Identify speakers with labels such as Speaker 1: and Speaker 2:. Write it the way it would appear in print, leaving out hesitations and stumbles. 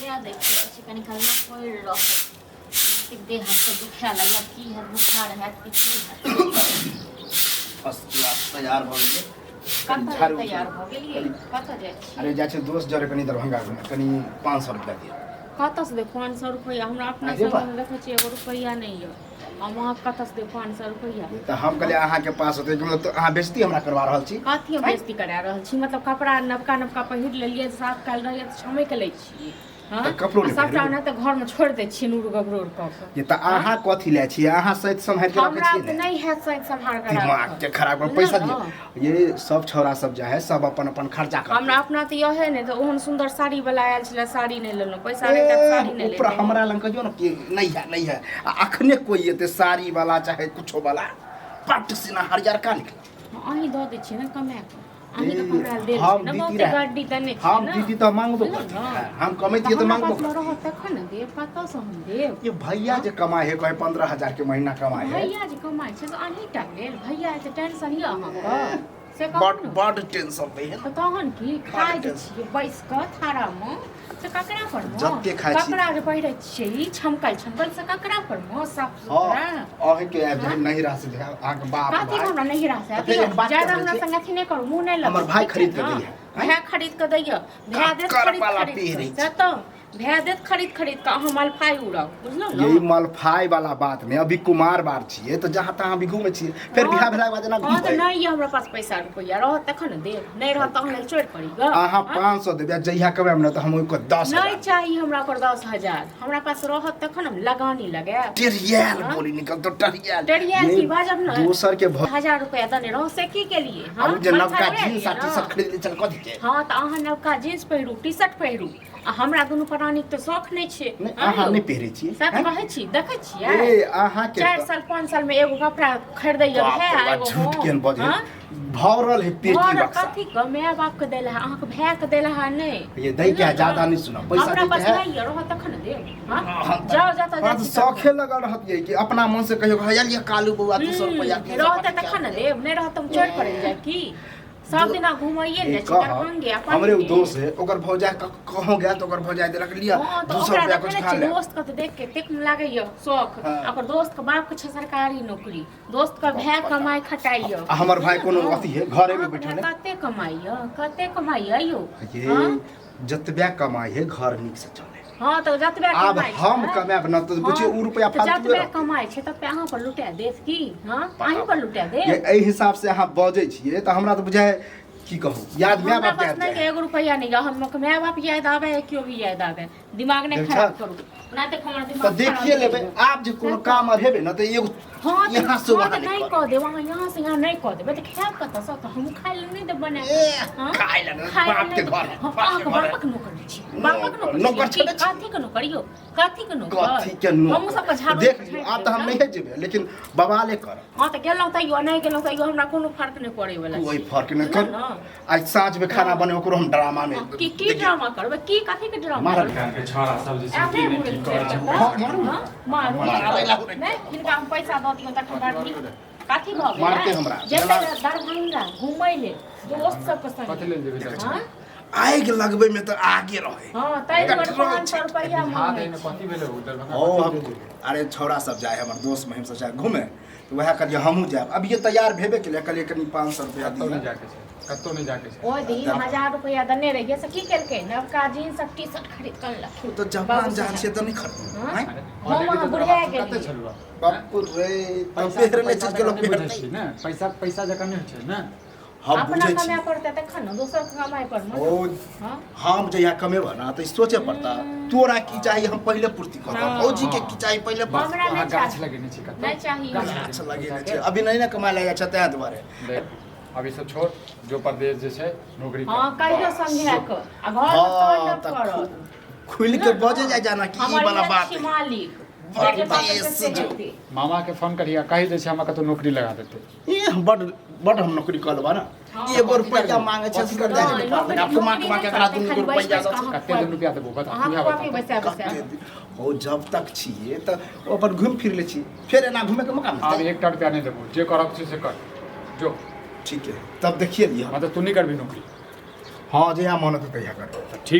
Speaker 1: सुता दै छियै, कनि काल ने पड़ि रहत। एतेक देह हाथ सब दुखाए लागल, की हैत, बुखार हैत कि की हैत?
Speaker 2: फर्स्ट क्लास तैयार भऽ गेलै। कनि
Speaker 1: कतऽ
Speaker 2: झाड़ू
Speaker 1: तैयार भऽ गेलियै? कतऽ जाइ छियै?
Speaker 2: अरे, जाइ छै दोस्त जरे कनि दरभंगा घूमे, कनि 500 रुपया दिअ।
Speaker 1: कतऽसँ देब 500 रुपैआ? हमरा अपना
Speaker 2: अरे बा।
Speaker 1: संगमे देखै छियै एगो रुपैआ नहि यऽ, हम अहाँके कतऽसँ देब 500 रुपैआ?
Speaker 2: तऽ हम कहलियै अहाँके पास होतै, मतलब तऽ अहाँ बेइज्जती हमरा करवा रहल छी।
Speaker 1: कथी हम बेइज्जती करा रहल छी? मतलब कपड़ा नवका नवका पहिर लेलियै, साफ कयल रहैए तऽ छमकि लै छियै। हँ।
Speaker 2: तऽ कपड़ो
Speaker 1: आ
Speaker 2: नहि
Speaker 1: सभटा
Speaker 2: पहिरबै?
Speaker 1: ओना तऽ घरमे छोड़ि दै छियै नूर गबरोर कऽ कऽ।
Speaker 2: ये तऽ अहाँ कथी लै छियै? अहाँ सैत सम्हारि के रखै
Speaker 1: हमरा
Speaker 2: छियै
Speaker 1: तऽ
Speaker 2: ने?
Speaker 1: नहि हैत सैत सम्हार कऽ
Speaker 2: दिमाग
Speaker 1: राखल।
Speaker 2: के खराब कर,
Speaker 1: बुझलहुँ
Speaker 2: पैसा
Speaker 1: ने?
Speaker 2: दिअ। ये सब छौड़ा सब जाइ है, सब अपन अपन खर्चा करतै।
Speaker 1: हमरा अपना तऽ यहे नहि तऽ ओहन सुन्दर साड़ी वाला आयल छलै, साड़ी नहि लेलहुँ। पैसा रहितै तऽ साड़ी नहि
Speaker 2: ऊपर
Speaker 1: लेतहुँ।
Speaker 2: हमरा लग कहियो ने कि नहीं है, नहीं है, आ अखने कोई एते साड़ी वाला चाहे कुछो वाला, पट सिना हरियरका निकल।
Speaker 1: अहीं दऽ दै छियै ने कमा कऽ, अहीं तऽ हमरा देल
Speaker 2: हम
Speaker 1: छै ने
Speaker 2: दीदी
Speaker 1: बहुते
Speaker 2: रहे।
Speaker 1: गड्डी देने छियै
Speaker 2: हम
Speaker 1: ने।
Speaker 2: दीदी तऽ मांगबो
Speaker 1: बुझलहुँ
Speaker 2: करती।
Speaker 1: ने?
Speaker 2: हम कमैतियै
Speaker 1: तऽ
Speaker 2: तऽ
Speaker 1: हमरा
Speaker 2: मांगबो
Speaker 1: पासमे
Speaker 2: करती।
Speaker 1: रहत तखन ने देब, कतऽसँ हम देब?
Speaker 2: ये भैया जे कमाए है, कहे 15,000 के महीना कमाए है।
Speaker 1: भैया जे कमाइ छै से अहीं टा लेल? भैया एते टेंशन यऽ अहाँके से कहू
Speaker 2: बड
Speaker 1: ने।
Speaker 2: बड टेंशन दै है।
Speaker 1: तऽ तहन की खाइ जे
Speaker 2: टेंशन।
Speaker 1: छियै बैस कऽ थारामे से ककरा पर मे?
Speaker 2: जते खाइ छी।
Speaker 1: कपड़ा जे पहिरै छियै ई छमकल छमकल से ककरा पर मे? साफ
Speaker 2: हँ।
Speaker 1: सुथरा।
Speaker 2: अहींके आबि जाइ नहीं रह से अहाँके बाप
Speaker 1: कथी
Speaker 2: भाय।
Speaker 1: हमरा नहीं रह से?
Speaker 2: तऽ फेर एक बात
Speaker 1: ज्यादा
Speaker 2: कहै
Speaker 1: हमरा
Speaker 2: छी।
Speaker 1: संग अथी नहि करू, मुँह नहि
Speaker 2: हमर
Speaker 1: लगू।
Speaker 2: भाय
Speaker 1: ठीक छै
Speaker 2: खरीद कऽ
Speaker 1: ने?
Speaker 2: दैया।
Speaker 1: भाय खरीद कऽ दैया, भाय देत
Speaker 2: ककर
Speaker 1: खरीद
Speaker 2: वाला
Speaker 1: खरीद
Speaker 2: पहिरै
Speaker 1: कऽ से तऽ भाय देत खरीद खरीद कऽ, अहाँ मलफाइ उड़ाउ, बुझलहुँ ने?
Speaker 2: यही मलफाई वाला बात में अभी कुमार बार छियै तऽ जहाँ तहाँ भी घूमै छियै, फेर बियाह भेलाके बाद एना
Speaker 1: हँ तऽ
Speaker 2: घूमबै?
Speaker 1: नहि यऽ हमरा पास पैसा रुपैआ, रहत तखन ने देब, नहि रहत तहन लेल चोरि करी गऽ?
Speaker 2: अहाँ
Speaker 1: हँ?
Speaker 2: 500 देबै आ जहिया कमायब ने तऽ हम ओहिके दस
Speaker 1: नहि
Speaker 2: हजार
Speaker 1: चाही हमरा ओकर 10,000। हमरा पास रहत तखन हम लगानी लगायब।
Speaker 2: टेरियाल
Speaker 1: हँ?
Speaker 2: बोली निकल तो टेरियाल।
Speaker 1: टेरियाल
Speaker 2: ये
Speaker 1: की बाजब ने?
Speaker 2: दोसर के भ
Speaker 1: 1000 रुपैआ देने रहौ से की केलिए? हँ?
Speaker 2: आब जे
Speaker 1: मलफाइ
Speaker 2: नवका
Speaker 1: उड़ा
Speaker 2: जींस
Speaker 1: लिअ
Speaker 2: आ
Speaker 1: ने।
Speaker 2: टी शर्ट खरीद ले चल, कथी के?
Speaker 1: हँ तऽ अहाँ नवका जींस पहिरू, टी शर्ट पहिरू, आ हमरा दुनू प्राणीके तऽ शौख नहि छै।
Speaker 2: नहि,
Speaker 1: हँ
Speaker 2: अहाँ
Speaker 1: यौ?
Speaker 2: नहि पहिरै छियै?
Speaker 1: सएह तऽ
Speaker 2: हैं?
Speaker 1: कहै छी, देखै छियै
Speaker 2: ए अहाँके
Speaker 1: 4
Speaker 2: तऽ-
Speaker 1: साल 5 साल में एगो कपड़ा खरीदैया
Speaker 2: बाप
Speaker 1: भाय
Speaker 2: रे
Speaker 1: आ
Speaker 2: बाप,
Speaker 1: एगो
Speaker 2: झूठ
Speaker 1: हम।
Speaker 2: केहन बजै
Speaker 1: हँ?
Speaker 2: भरल है पेटी
Speaker 1: घर
Speaker 2: बक्सा।
Speaker 1: कथी के माय बाप के देला है, अहाँके भाय के देला है नहि?
Speaker 2: ये दै के है, ज्यादा नहीं सुना पैसा
Speaker 1: हमरा
Speaker 2: दै के
Speaker 1: पास
Speaker 2: है।
Speaker 1: नहीं है, रहत तखन ने देब। हाँ?
Speaker 2: हाँ, तऽ-
Speaker 1: जाओ जाता
Speaker 2: हाँ, तऽ शौखे लगल रहत ये कि अपना मन से कहियो हया लिअ कालू बौआ 200 रुपया 300
Speaker 1: रहते
Speaker 2: पचास।
Speaker 1: तखन ने देब, नहि रहत तऽ हम चोरि करै जायब की? सब दिना घुमैये
Speaker 2: ए
Speaker 1: जाइ छी
Speaker 2: कह
Speaker 1: दरभंगे अपन
Speaker 2: हमरे उ दोस्त है, ओकर भौजाई कहूँ गया तऽ ओकर भौजाई देलक लिअ
Speaker 1: हँ तऽ
Speaker 2: 200
Speaker 1: ओकरा
Speaker 2: रुपया
Speaker 1: देखै
Speaker 2: कुछ
Speaker 1: ने
Speaker 2: खा
Speaker 1: छियै
Speaker 2: ले।
Speaker 1: दोस्त के तऽ देख के कतेक लागैया शौख।
Speaker 2: हाँ।
Speaker 1: ओकर दोस्त के बाप के छै सरकारी नौकरी, दोस्त के भाय कमाइ खटाइया।
Speaker 2: आ हमर भाय कोनो अथी है, घरे में
Speaker 1: अहाँके
Speaker 2: बैठल है।
Speaker 1: भाय कते कमाइया, कते कमाइया यौ?
Speaker 2: ये
Speaker 1: हाँ?
Speaker 2: जतबे कमाई है घर नीक से चले।
Speaker 1: हँ तऽ जतबे
Speaker 2: आब
Speaker 1: कमाइ
Speaker 2: हम
Speaker 1: छै,
Speaker 2: कमायब न तऽ बुझियौ
Speaker 1: हँ,
Speaker 2: उ रुपया
Speaker 1: तऽ
Speaker 2: फालतू
Speaker 1: जतबे कमाइ छै ततबे अहाँ पर लुटा देत की? हँ, अहीं पर लुटा देत?
Speaker 2: ये एहि हिसाब से अहाँ बजै छियै तऽ हमरा तऽ बुझाइ की कहू याद माय
Speaker 1: हमरा
Speaker 2: बाप
Speaker 1: पास
Speaker 2: याद
Speaker 1: नहीं
Speaker 2: जाए।
Speaker 1: एगो रुपया नहीं है, हम my बाप याद आवे है, क्यों भी याद आवे, दिमाग नहीं
Speaker 2: देखा?
Speaker 1: खराब करू ना तऽ हमर
Speaker 2: तऽ
Speaker 1: दिमाग
Speaker 2: देखिए
Speaker 1: खराब
Speaker 2: लेबै
Speaker 1: भए
Speaker 2: आब जे कोनो काम आर हेबै ने तऽ एगो
Speaker 1: हँ तऽ
Speaker 2: यहाँ से
Speaker 1: हँ
Speaker 2: वहाँ
Speaker 1: तऽ नहीं
Speaker 2: नहि
Speaker 1: कऽ देब अहाँ, यहाँ से यहाँ नहीं कऽ देबै तऽ खायब कतऽसँ? तऽ हमहूँ खाय लए नहि देब बना
Speaker 2: ए,
Speaker 1: हँ?
Speaker 2: खाय लए नहि,
Speaker 1: खाय लए
Speaker 2: बाप के
Speaker 1: नहि
Speaker 2: घर है,
Speaker 1: हँ,
Speaker 2: बाप के
Speaker 1: अहाँके
Speaker 2: घर है।
Speaker 1: बापक नौकर छी, बापक नौकर
Speaker 2: नौकर
Speaker 1: छी
Speaker 2: छेबे छी।
Speaker 1: कथी के नौकर यौ? कथी के नौकर?
Speaker 2: कथी के
Speaker 1: हमहूँ सबके
Speaker 2: नौकर
Speaker 1: झाड़ू
Speaker 2: देख
Speaker 1: झाड़ि
Speaker 2: लियौ आब
Speaker 1: देब
Speaker 2: तऽ हम
Speaker 1: ने।
Speaker 2: नहिए जेबै लेकिन बवाले करब।
Speaker 1: हँ तऽ गेलहुँ तैयो, नहि गेलहुँ तैयो, हमरा कोनो फर्क नहि पड़ै वला
Speaker 2: कोई
Speaker 1: छै।
Speaker 2: फर्क नहि
Speaker 1: बुझलहुँ
Speaker 2: कर
Speaker 1: ने?
Speaker 2: आज साँझ में खाना बने ओकरो हम ड्रामा में
Speaker 1: की की ड्रामा करबै? की कथी के ड्रामा
Speaker 2: मारब।
Speaker 1: करबै?
Speaker 3: के छौड़ा सब जे छै
Speaker 1: आब
Speaker 3: की
Speaker 1: नहि
Speaker 3: नहि की
Speaker 1: घुरै
Speaker 3: करै छै।
Speaker 1: फिरै
Speaker 2: हँ, मारू।
Speaker 1: हँ, मारू।
Speaker 2: मारै ला घुरै।
Speaker 1: नहि, हिनका हम पैसा दऽ दियौ तखन बड़ नीक। कथी भऽ गेलै?
Speaker 2: मारतै हमरा।
Speaker 1: जेतै दरभंगा घुमै लेल दोस्त सबके संग।
Speaker 3: कथी लेल जेबै दरभंगा?
Speaker 1: हँ?
Speaker 2: आगि लगबै में तऽ आगे रहे।
Speaker 1: हँ, ताहि दुआरे
Speaker 2: पेट्रोल
Speaker 1: 500 रुपैआ
Speaker 3: हाथ
Speaker 1: मांगै
Speaker 3: एहिमे
Speaker 1: छी।
Speaker 3: कथी भेलै ओ दरभंगा
Speaker 2: ओ
Speaker 3: कथी
Speaker 2: हम
Speaker 3: लेल जेबै?
Speaker 2: अरे छौड़ा सब जाए हमर दोस्त महिम सब जाए घूमे तऽ वएह कहलियै हमहूँ जायब। अभिये तैयार भेबे केलियै, कहलियै कनि 500 रुपया
Speaker 3: कतौ नहि
Speaker 2: दिअ।
Speaker 3: जाके छै, कतौ नहि जाके छै।
Speaker 1: ओहि दिन 1000 रुपैआ देने रहियै से की केलकै? नवका जींस आ टी शर्ट खरीद कऽ अनलखिन।
Speaker 2: ओ तऽ जवान
Speaker 1: बाबू
Speaker 2: जहान
Speaker 1: साहेब।
Speaker 2: छियै तऽ नहि खरीदू
Speaker 1: हाँ?
Speaker 2: आँय?
Speaker 3: अरे,
Speaker 1: हम
Speaker 3: ऑलरेडी
Speaker 1: अहाँ
Speaker 3: तऽ
Speaker 1: बुढ़ा
Speaker 3: तोरा बाप कते
Speaker 1: गेलियै।
Speaker 3: छलुआ?
Speaker 2: बाप रे तऽ
Speaker 3: पैसा
Speaker 2: पेहरने
Speaker 3: पैसा
Speaker 2: चलि
Speaker 3: जकाँ
Speaker 2: गेलहुँ
Speaker 3: नहि बुझै
Speaker 2: पेहरने।
Speaker 3: छी ने, पैसा पैसा जकाँ नहि होइ छै ने।
Speaker 2: हम
Speaker 1: अपना
Speaker 2: बुझै छी।
Speaker 1: कमाय पड़तै तखन ने दोसर के कमाय पर ने।
Speaker 2: ओ
Speaker 1: हाँ?
Speaker 2: हम जहिया कमेबह ने तऽ ई सोचे पड़ता तोरा की चाही, हम पहिले पूर्ति करब।
Speaker 1: हाँ।
Speaker 2: भौजी के की चाही पहिले पूर्ति
Speaker 1: हमरा
Speaker 3: अहाँ
Speaker 1: नहि
Speaker 3: गाछ
Speaker 1: चाही।
Speaker 3: लगेने छी कतौ?
Speaker 1: नहि चाही
Speaker 3: गाछ
Speaker 1: हमरा।
Speaker 2: गाछ लगेने छै, अभी नहि ने कमाय लागि जाइ छै ताहि दुआरे।
Speaker 3: देख, अभी सब छोड़ जो परदेश जे छै नौकरी कर।
Speaker 1: हाँ, कहियो समझा कऽ आ घर मे
Speaker 2: हाँ
Speaker 1: तांडव
Speaker 2: तऽ
Speaker 1: करत।
Speaker 2: खुलि के बजे जाय जाना कि ई
Speaker 1: हमर
Speaker 2: वाला
Speaker 1: इएह
Speaker 2: बात
Speaker 1: छी
Speaker 2: है।
Speaker 1: मालिक।
Speaker 2: बड़
Speaker 1: जे बात
Speaker 2: बेस
Speaker 1: छै से
Speaker 2: जो।
Speaker 1: हेतै।
Speaker 3: मामा के फोन करिया कहि दै छै हमरा कतौ नौकरी लगा देतै।
Speaker 2: ए हम बड बड हम नौकरी कऽ लेबा ने।
Speaker 1: हाँ।
Speaker 2: एगो रुपैआ मांगे छै
Speaker 3: कथी
Speaker 2: से
Speaker 3: करबै?
Speaker 2: दे
Speaker 1: नौकरी-
Speaker 2: आब कमा
Speaker 1: नौकरी
Speaker 2: कमा के
Speaker 1: नहि
Speaker 2: एकरा
Speaker 1: करतै,
Speaker 2: दुनू
Speaker 1: खाली
Speaker 2: के
Speaker 1: बैस
Speaker 2: रुपैआ
Speaker 1: बैस
Speaker 2: दऽ
Speaker 1: कऽ अहाँ
Speaker 3: कते दिन रुपया देबो बता,
Speaker 1: अहाँ
Speaker 3: तू
Speaker 1: खुआबी
Speaker 3: बता।
Speaker 1: बैसा बैसा।
Speaker 2: कते दिन हो जब तक छियै तऽ ओ अपन घुमि फिर लै छी, फेर एना घुमे के मौका
Speaker 3: आब
Speaker 2: मिलतै?
Speaker 3: एकटा रुपया नहि देबो, जे करब छै से कर जो।
Speaker 2: ठीक है, तब देखिए लिअ।
Speaker 3: मतलब तू नहि करबी नौकरी?
Speaker 2: हाँ, जहिया मन हेतै तहिया करबै।
Speaker 3: तऽ ठीक।